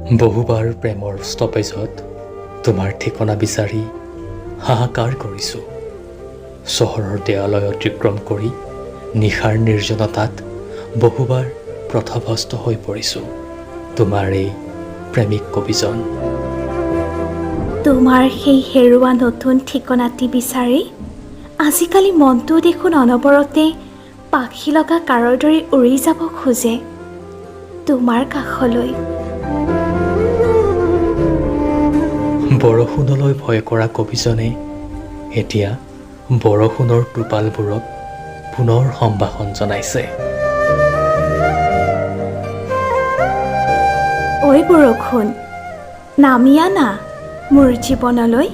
বহুবাৰ প্ৰেমৰ ষ্টপেজত তোমাৰ ঠিকনা বিচাৰি হাহাকাৰ কৰিছোঁ। চহৰৰ দেৱালয় অতিক্ৰম কৰি নিশাৰ নিৰ্জনতাত বহুবাৰ পথভ্ৰষ্ট হৈ পৰিছোঁ, তোমাৰ এই প্ৰেমিক কবিজন। তোমাৰ সেই হেৰুৱা নতুন ঠিকনাটি বিচাৰি আজিকালি মনটো দেখোন অনবৰতে পাখি লগা কাঁড়ৰ দৰে উৰি যাব খোজে তোমাৰ কাষলৈ। বৰষুণলৈ ভয় কৰা কবিজনে এতিয়া বৰষুণৰ টোপালবোৰক পুনৰ সম্ভাষণ জনাইছে। ঐ বৰষুণ, নামি আনা মোৰ জীৱনলৈ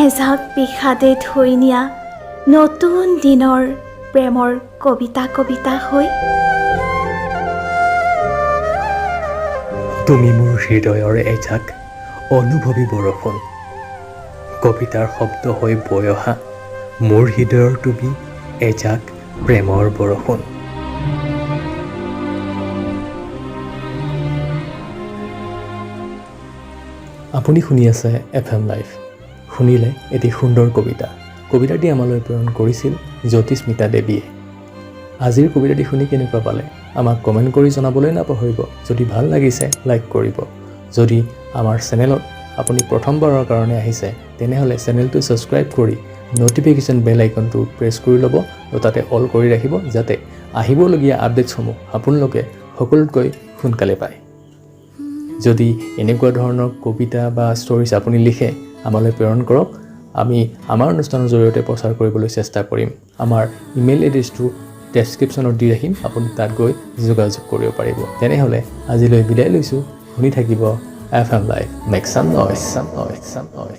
এজাক বিষাদে ধুই নিয়া নতুন দিনৰ প্ৰেমৰ কবিতা কবিতা হৈ। তুমি মোৰ হৃদয়ৰ এজাক অনুভৱী বৰষুণ। কবিতাৰ শব্দ হৈ বৈ অহা মোৰ হৃদয়ৰ তুমি এজাক প্ৰেমৰ বৰষুণ। আপুনি শুনি আছে এফএম লাইভ। শুনিলে এটি সুন্দৰ কবিতা। কবিতাটি আমালৈ প্ৰেৰণ কৰিছিল জ্যোতিস্মিতা দেৱীয়ে। আজিৰ কবিতাটি শুনি কেনেকুৱা পালে, আমাক কমেণ্ট কৰি জনাবলৈ নাপাহৰিব। যদি ভাল লাগিছে, লাইক কৰিব। যদি আমাৰ চেনেলত আপুনি প্ৰথমবাৰৰ কাৰণে আহিছে, তেনেহ'লে চেনেলটো ছাবস্ক্ৰাইব কৰি ন'টিফিকেশ্যন বেল আইকনটো প্ৰেছ কৰি ল'ব আৰু তাতে অল কৰি ৰাখিব, যাতে আহিবলগীয়া আপডেটছসমূহ আপোনালোকে সকলোতকৈ সোনকালে পায়। যদি এনেকুৱা ধৰণৰ কবিতা বা ষ্টৰিজ আপুনি লিখে, আমালৈ প্ৰেৰণ কৰক। আমি আমাৰ অনুষ্ঠানৰ জৰিয়তে প্ৰচাৰ কৰিবলৈ চেষ্টা কৰিম। আমাৰ ইমেইল এড্ৰেছটো ডেছক্ৰিপশ্যনত দি ৰাখিম, আপুনি তাত গৈ যোগাযোগ কৰিব পাৰিব। তেনেহ'লে আজিলৈ বিদায় লৈছোঁ। শুনি থাকিব FM live. Make some noise, some noise, some noise.